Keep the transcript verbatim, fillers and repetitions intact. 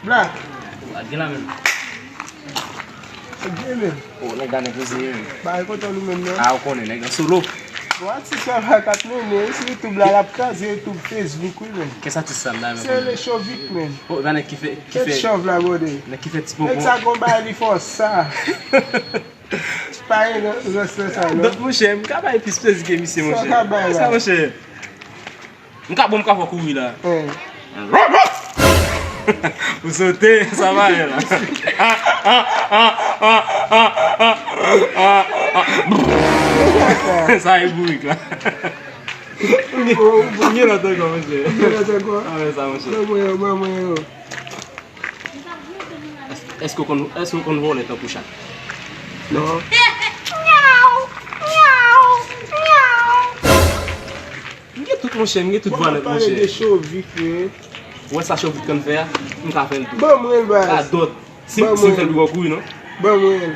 Black. Ou al gen la menm. Ou gen menm. O, nèg la nèg ozeye menm. Bagay kontan nou menm non. A, ou konnen, nèg an solo. Bon, atis la pa ka t mennen, se YouTube la, l ap kraze YouTube, Facebook, wi, menm. Kès atis sa m la menm? Se Lechovik, menm. O, e pa nèg ki fè, ki fè. Kèt chòv la, brother. Nèg ki fè ti popo. Nèg sa gon bagay li fò sa. Pa gen nan, nan sans sa, non. Donk, monchè, m ka bay plis plezi ke misye, monchè. Sa w ka bay la? Sa, monchè. M ka, bon, m ka fè w kouri la. Eh. Ou sote, sa va la. Sa e bourik la. Ou gen lòt ankò, monchè. Ou gen lòt ankò? A, men sa, monchè. Ban mwen yo, ban mwen yo. Èske w konn, èske w konn vòlè tankou chat? Non. M gen tout, monchè, m gen tout vwa nèt, monchè. Bon, pale de Chovik, wi. Ou wè sa Chovik konn fè a? M ka fè l tou. Ban mwen l, baz. Radòt. Si, si m fè l pi gwo kouri, non? Ban mwen l.